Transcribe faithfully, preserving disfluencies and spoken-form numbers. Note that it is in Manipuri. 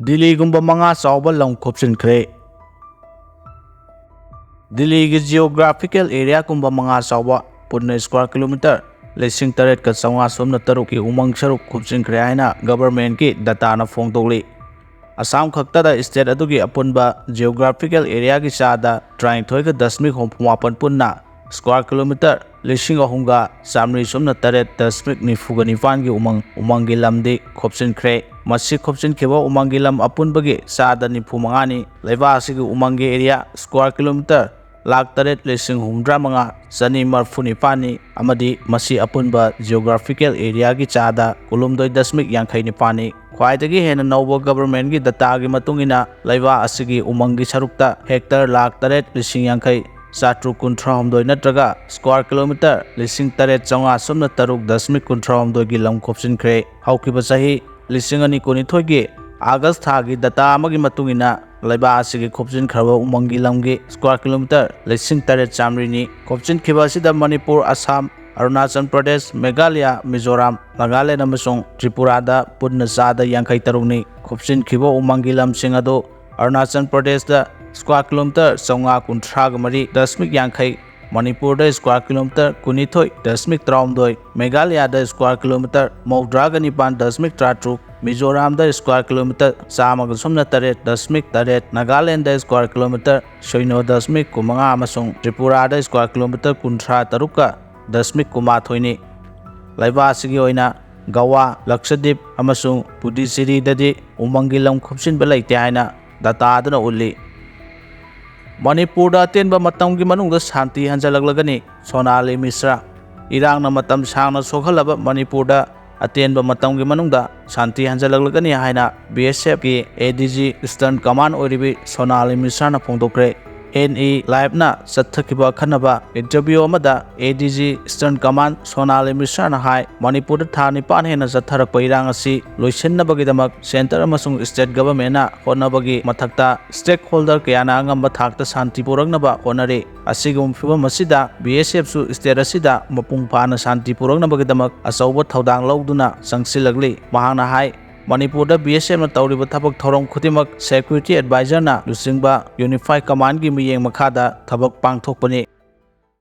ꯗꯤꯜꯂꯤꯒꯨꯝꯕ ꯃꯉꯥ ꯆꯥꯎꯕ ꯂꯝ ꯈꯣꯞꯆꯤꯟꯈ꯭ꯔꯦ꯫ ꯗꯤꯜꯂꯤꯒꯤ geographical area ꯒꯨꯝꯕ ꯃꯉꯥ ꯆꯥꯎꯕ ꯄꯨꯟꯅ square kilometre ꯂꯤꯁꯤꯡ ꯇꯔꯦꯠꯀ ꯆꯥꯝꯃꯉꯥ ꯁꯨꯞꯅ ꯇꯔꯨꯛꯀꯤ ꯎꯃꯪ ꯁꯔꯨꯛ ꯈꯣꯞꯆꯤꯟꯈ꯭ꯔꯦ ꯍꯥꯏꯅ government ꯀꯤ data ꯅ ꯐꯣꯡꯗꯣꯛꯂꯤ꯫ ꯑꯁꯥꯝ ꯈꯛꯇꯗ state ꯑꯗꯨꯒꯤ ꯑꯄꯨꯟꯕ geographical area ꯒꯤ ꯆꯥꯗ ꯇꯔꯥꯅꯤꯊꯣꯏꯒ ꯗꯁꯃꯤꯛ ꯍꯨꯝꯐꯨ ꯃꯥꯄꯟ ꯄꯨꯟꯅ square kilometre ꯂꯤꯁꯤꯡ ꯑꯍꯨꯝꯒ ꯆꯥꯃꯔꯤ ꯁꯨꯞꯅ ꯇꯔꯦꯠ ꯗꯁꯃꯤꯛ ꯅꯤꯐꯨꯒ ꯅꯤꯄꯥꯟꯒꯤ ꯎꯃꯪ, ꯎꯃꯪꯒꯤ ꯂꯝꯗꯤ ꯈꯣꯞꯆꯤꯟꯈ꯭ꯔꯦ꯫ ꯃꯁꯤ ꯈꯣꯞꯆꯤꯟꯈꯤꯕ ꯎꯃꯪꯒꯤ ꯂꯝ ꯑꯄꯨꯟꯕꯒꯤ ꯆꯥꯗ ꯅꯤꯐꯨ ꯃꯉꯥꯅꯤ꯫ ꯂꯩꯕꯥꯛ ꯑꯁꯤꯒꯤ ꯎꯃꯪꯒꯤ area square kilometre ꯂꯥꯈ ꯇꯔꯦꯠ ꯂꯤꯁꯤꯡ ꯍꯨꯝꯐꯨꯇꯔꯥ ꯃꯉꯥ ꯆꯅꯤ ꯃꯔꯤꯐꯨ ꯅꯤꯄꯥꯟꯅꯤ ꯑꯃꯗꯤ ꯃꯁꯤ ꯑꯄꯨꯟꯕ geographical area ꯒꯤ ꯆꯥꯗ ꯀꯨꯟꯍꯨꯝꯗꯣꯏ ꯗꯁꯃꯤꯛ ꯌꯥꯡꯈꯩ ꯅꯤꯄꯥꯟꯅꯤ꯫ ꯈ꯭ꯋꯥꯏꯗꯒꯤ ꯍꯦꯟꯅ ꯅꯧꯕ government ꯀꯤ data ꯒꯤ ꯃꯇꯨꯡ ꯏꯟꯅ, ꯂꯩꯕꯥꯛ ꯑꯁꯤꯒꯤ ꯎꯃꯪꯒꯤ ꯁꯔꯨꯛꯇ hectare ꯂꯥꯈ ꯇꯔꯦꯠ ꯂꯤꯁꯤꯡ ꯌꯥꯡꯈꯩ ꯆꯥꯇ꯭ꯔꯨꯛ ꯀꯨꯟꯊ꯭ꯔꯥꯍꯨꯝꯗꯣꯏ ꯅꯠꯇ꯭ꯔꯒ square kilometre ꯂꯤꯁꯤꯡ ꯇꯔꯦꯠ ꯆꯥꯝꯃꯉꯥ ꯁꯨꯞꯅ ꯇꯔꯨꯛ ꯗꯁꯃꯤꯛ ꯀꯨꯟꯊ꯭ꯔꯥꯍꯨꯝꯗꯣꯏꯒꯤ ꯂꯝ ꯈꯣꯞꯆꯤꯟꯈ꯭ꯔꯦ꯫ ꯍꯧꯈꯤꯕ ꯆꯍꯤ ꯂꯤꯁꯤꯡ ꯑꯅꯤ ꯀꯨꯟꯅꯤꯊꯣꯏꯒꯤ August ꯊꯥꯒꯤ data ꯑꯃꯒꯤ ꯃꯇꯨꯡ ꯏꯟꯅ, ꯂꯩꯕꯥꯛ ꯑꯁꯤꯒꯤ ꯈꯣꯞꯆꯤꯟꯈ꯭ꯔꯕ ꯎꯃꯪꯒꯤ ꯂꯝꯒꯤ square kilometre ꯂꯤꯁꯤꯡ ꯇꯔꯦꯠ ꯆꯥꯃꯔꯤꯅꯤ꯫ ꯈꯣꯞꯆꯤꯟꯈꯤꯕ ꯑꯁꯤꯗ ꯃꯅꯤꯄꯨꯔ, ꯑꯁꯥꯝ, ꯑꯔꯨꯅꯥꯆꯜ ꯄ꯭ꯔꯗꯦꯁ, ꯃꯦꯘꯥꯂꯌꯥ, ꯃꯤꯖꯣꯔꯥꯝ, ꯅꯥꯒꯥꯂꯦꯟ ꯑꯃꯁꯨꯡ ꯇ꯭ꯔꯤꯄꯨꯔꯥꯗ ꯄꯨꯟꯅ ꯆꯥꯗ ꯌꯥꯡꯈꯩ ꯇꯔꯨꯛꯅꯤ꯫ ꯈꯣꯞꯆꯤꯟꯈꯤꯕ ꯎꯃꯪꯒꯤ ꯂꯝꯁꯤꯡ ꯑꯗꯨ ꯑꯔꯨꯅꯥꯆꯜ ꯄ꯭ꯔꯗꯦꯁꯇ square kilometre ꯆꯥꯝꯃꯉꯥ ꯀꯨꯟꯊ꯭ꯔꯥꯒ ꯃꯔꯤ ꯗꯁꯃꯤꯛ ꯌꯥꯡꯈꯩ, ꯃꯅꯤꯄꯨꯔꯗ square kilometre ꯀꯨꯟꯅꯤꯊꯣꯏ ꯗꯁꯃꯤꯛ ꯇꯔꯥꯍꯨꯝꯗꯣꯏ, ꯃꯦꯘꯥꯂꯌꯥꯗ square kilometre ꯃꯧꯗ꯭ꯔꯥꯒ ꯅꯤꯄꯥꯟ ꯗꯁꯃꯤꯛ ꯇꯔꯥꯇꯔꯨꯛ, ꯃꯤꯖꯣꯔꯥꯝꯗ square kilometre ꯆꯥꯝꯃꯒ ꯁꯨꯞꯅ ꯇꯔꯦꯠ ꯗꯁꯃꯤꯛ ꯇꯔꯦꯠ, ꯅꯥꯒꯥꯂꯦꯟꯗ square kilometre ꯁꯤꯅꯣ ꯗꯁꯃꯤꯛ ꯀꯨꯟꯃꯉꯥ ꯑꯃꯁꯨꯡ ꯇ꯭ꯔꯤꯄꯨꯔꯥꯗ square kilometre ꯀꯨꯟꯊ꯭ꯔꯥ ꯇꯔꯨꯛꯀ ꯗꯁꯃꯤꯛ ꯀꯨꯟꯃꯥꯊꯣꯏꯅꯤ꯫ ꯂꯩꯕꯥꯛ ꯑꯁꯤꯒꯤ ꯑꯣꯏꯅ ꯒꯋꯥ, ꯂꯛꯁꯗꯤꯞ ꯑꯃꯁꯨꯡ ꯄꯨꯗꯨꯆꯦꯔꯤꯗꯗꯤ ꯎꯃꯪꯒꯤ ꯂꯝ ꯈꯣꯞꯆꯤꯟꯕ ꯂꯩꯇꯦ ꯍꯥꯏꯅ data ꯑꯗꯨꯅ ꯎꯠꯂꯤ꯫ ꯃꯅꯤꯄꯨꯔꯗ ꯑꯇꯦꯟꯕ ꯃꯇꯝꯒꯤ ꯃꯅꯨꯡꯗ ꯁꯥꯟꯇꯤ ꯍꯟꯖꯤꯜꯂꯛꯂꯒꯅꯤ, ꯁꯣꯅꯥꯂꯤ ꯃꯤꯁ꯭ꯔꯥ꯫ ꯏꯔꯥꯡꯅ ꯃꯇꯝ ꯁꯥꯡꯅ ꯁꯣꯛꯍꯜꯂꯕ ꯃꯅꯤꯄꯨꯔꯗ ꯑꯇꯦꯟꯕ ꯃꯇꯝꯒꯤ ꯃꯅꯨꯡꯗ ꯁꯥꯟꯇꯤ ꯍꯟꯖꯤꯜꯂꯛꯂꯒꯅꯤ ꯍꯥꯏꯅ B S F ꯀꯤ A D G Eastern Command ꯑꯣꯏꯔꯤꯕꯤ Sonali ꯃꯤꯁ꯭ꯔꯥꯅ ꯐꯣꯡꯗꯣꯛꯈ꯭ꯔꯦ꯫ N E Live ꯅ ꯆꯠꯊꯈꯤꯕ ꯑꯈꯟꯅꯕ interview ꯑꯃꯗ A D G Eastern Command ꯁꯣꯅꯥꯂꯤ ꯃꯤꯁ꯭ꯔꯥꯅ ꯍꯥꯏ, ꯃꯅꯤꯄꯨꯔꯗ ꯊꯥ ꯅꯤꯄꯥꯟ ꯍꯦꯟꯅ ꯆꯠꯊꯔꯛꯄ ꯏꯔꯥꯡ ꯑꯁꯤ ꯂꯣꯏꯁꯤꯟꯅꯕꯒꯤꯗꯃꯛ centre ꯑꯃꯁꯨꯡ state government ꯅ ꯍꯣꯠꯅꯕꯒꯤ ꯃꯊꯛꯇ stakeholder ꯀꯌꯥꯅ ꯑꯉꯝꯕ ꯊꯥꯛꯇ ꯁꯥꯟꯇꯤ ꯄꯨꯔꯛꯅꯕ ꯍꯣꯠꯅꯔꯤ꯫ ꯑꯁꯤꯒꯨꯝꯕ ꯐꯤꯚꯝ ꯑꯁꯤꯗ B S F ꯁꯨ state ꯑꯁꯤꯗ ꯃꯄꯨꯡ ꯐꯥꯅ ꯁꯥꯟꯇꯤ ꯄꯨꯔꯛꯅꯕꯒꯤꯗꯃꯛ ꯑꯆꯧꯕ ꯊꯧꯗꯥꯡ ꯂꯧꯗꯨꯅ ꯆꯪꯁꯤꯜꯂꯛꯂꯤ꯫ ꯃꯍꯥꯛꯅ ꯍꯥꯏ, ꯃꯅꯤꯄꯨꯔꯗ BSFꯅ ꯇꯧꯔꯤꯕ ꯊꯕꯛ ꯊꯧꯔꯝ ꯈꯨꯗꯤꯡꯃꯛ Security Advisorꯅ ꯂꯨꯆꯤꯡꯕ Unified Commandꯒꯤ ꯃꯤꯠꯌꯦꯡ ꯃꯈꯥꯗ ꯊꯕꯛ ꯄꯥꯡꯊꯣꯛꯄꯅꯤ꯫